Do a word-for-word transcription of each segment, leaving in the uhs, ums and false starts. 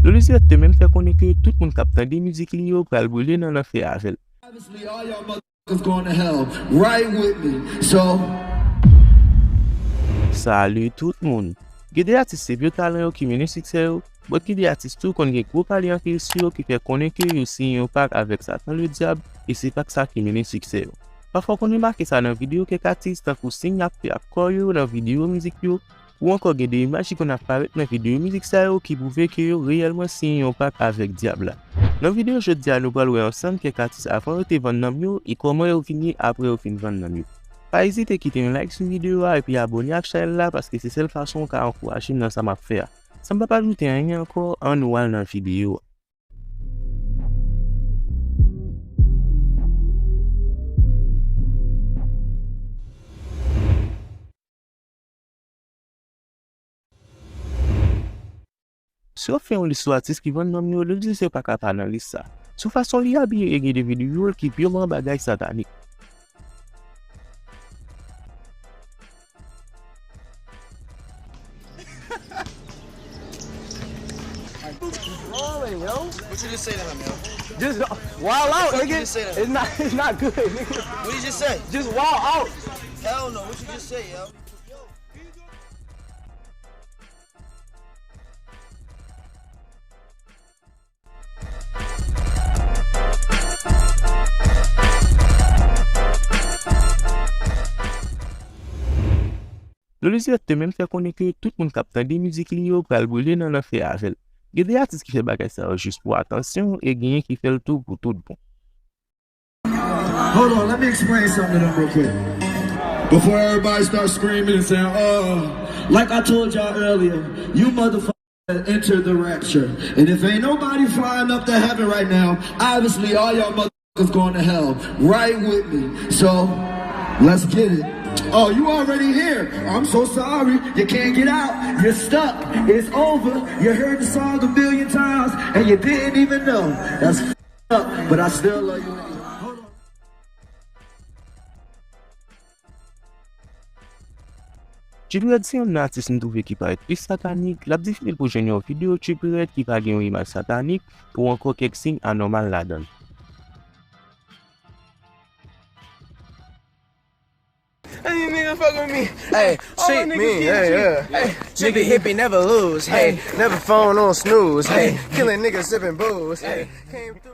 Lil Uzi Vert te menm fè konnen ke tout moun k ap tande mizik li yo pral boule nan lanfè avè l. Obviously, all y'all motherfuckers going to hell right with me. So, salut tout moun. Gen de atis se vye talan yo ki mennen siksè yo, but gen de atis tou konn gen gwo pale anpil sou yo ki fè konnen ke yo siyen yon pak avèk Satan Ledyab, e se pak sa ki mennen siksè yo. Pafwa w konn remake sa nan videyo kèk atis, tankou siy y ap fè ak kò yo nan videyo mizik yo, ou ankò gen de imaj ki konn ap parèt nan videyo mizik sa yo ki pwouve ke yo reyèlman siyen yon pak avèk dyab la. Nan videyo jodi a, nou pral wè ansanm kèk atis avan yo te vann nanm yo e kòman yo vin ye apre yo fin vann nanm yo. Pa ezite kite yon like sou videyo a epi abòne ak chanèl la, paske se sèl fason w ka ankouraje m nan sa m ap fè a. San m pa ajoute anyen ankò, ann nou al nan videyo a. Si w ap fè yon lis sou atis ki vann nanm yo, Lil Uzi Vert pa ka pa nan lis sa. Sou fason li abiye e gen de videyo l ki piman bagay satanik. Rolling, yo. What you just say to him, yo? Just wild out, nigga. What you just say to him? It's not, it's not good, nigga. What you just say? Just wild out. Hell no. What you just say, yo? Lil Uzi Vert te menm fè konnen ke tout moun k ap tande mizik li yo pral boule nan lanfè avè l. Gen de atis ki fè bagay sa yo jis pou atansyon e genyen ki fè l tou pou tout bon. Hold on, let me explain something to them real quick. Before everybody starts screaming and saying, "Oh," like I told y'all earlier, you motherfuckers enter the rapture. And if ain't nobody flying up to heaven right now, obviously all y'all motherfuckers going to hell right with me. So, let's get it. Oh, you already here. I'm so sorry. You can't get out. You're stuck. It's over. You heard the song a million times and you didn't even know. That's up, but I still love you anyway. Hold on. Trippie Redd se youn nan atis m twouve ki parèt plis satanik, l ap difisil pou jwenn yon videyo Trippie Redd ki pa gen yon imaj satanik ou ankò kèk siy anòmal ladan l. Hey, nigga, fuck with me. Hey, all my treat niggas me, getting yeah, treated. Yeah. Hey, trippy hippie never lose. Hey, never phone on snooze. Hey, killing niggas sipping booze. Hey, came through.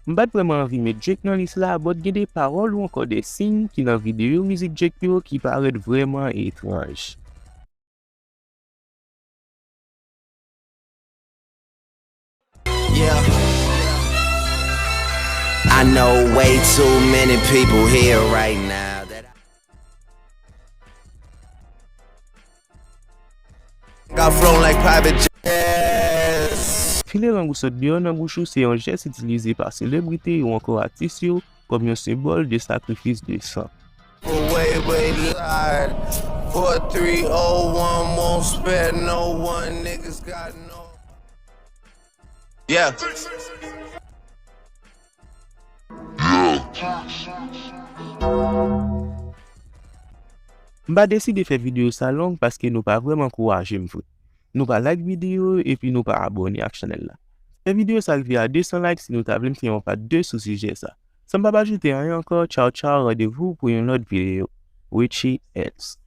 M pa t vrèman anvi met Drake nan lis la, but gen de pawòl ou ankò de siy ki nan videyo mizik Drake yo ki parèt vrèman etranj. Yeah. I know way too many people here right now that I got flown like private jets. File lang ou sot deyò nan bouch ou se yon jès itilize pa selebrite ou ankò atis yo kòm yon senbòl de sakrifis de san. Way, way, lied. Four three oh one won't spare no one. Niggas got no. Yeah. M pa deside fè videyo sa long paske nou pa vrèman ankouraje m vre. Nou pa like videyo yo epi nou pa abòne ak chanèl la. Fè videyo sa rive a de san like si nou ta vle m fè yon part de sou sijè sa. San m pa ajoute anyen ankò, tchaw tchaw, randevou pou yon lòt videyo. Richie Else.